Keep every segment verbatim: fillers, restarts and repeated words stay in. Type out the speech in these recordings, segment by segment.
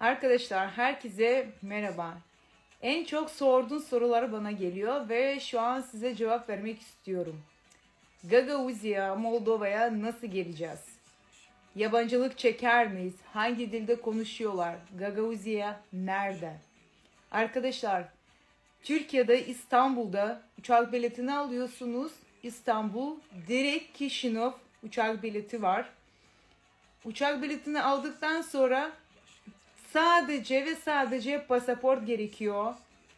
Arkadaşlar, herkeze merhaba. En çok sorduğun soruları bana geliyor ve şu an size cevap vermek istiyorum. Gagauziya, Moldova'ya nasıl geleceğiz? Yabancılık çeker miyiz? Hangi dilde konuşuyorlar? Gagauziya nerede? Arkadaşlar, Türkiye'de İstanbul'da uçak biletini alıyorsunuz. İstanbul, direkt Kişinöv uçak bileti var. Uçak biletini aldıktan sonra sadece ve sadece pasaport gerekiyor.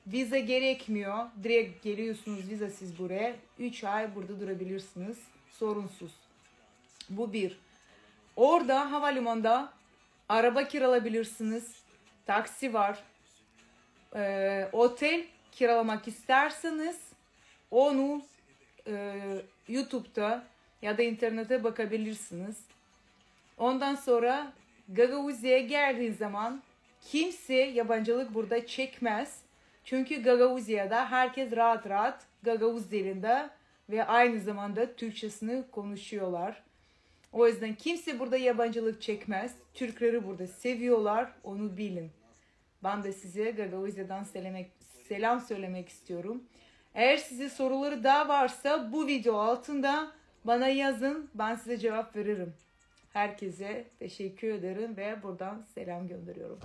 Viza gerekmiyor. Direkt geliyorsunuz vizasız buraya. Üç ay burada durabilirsiniz. Sorunsuz. Bu bir. Orada havalimanında araba kiralabilirsiniz. Taksi var. Ee, otel kiralamak isterseniz onu e, YouTube'da ya da internette bakabilirsiniz. Ondan sonra Gagauziya'ya geldiğin zaman kimse yabancılık burada çekmez. Çünkü Gagauziya'da herkes rahat rahat Gagauz dilinde ve aynı zamanda Türkçesini konuşuyorlar. O yüzden kimse burada yabancılık çekmez. Türkleri burada seviyorlar, onu bilin. Ben de size Gagauziya'dan selemek, selam söylemek istiyorum. Eğer size soruları daha varsa bu video altında bana yazın, ben size cevap veririm. Herkese teşekkür ederim ve buradan selam gönderiyorum.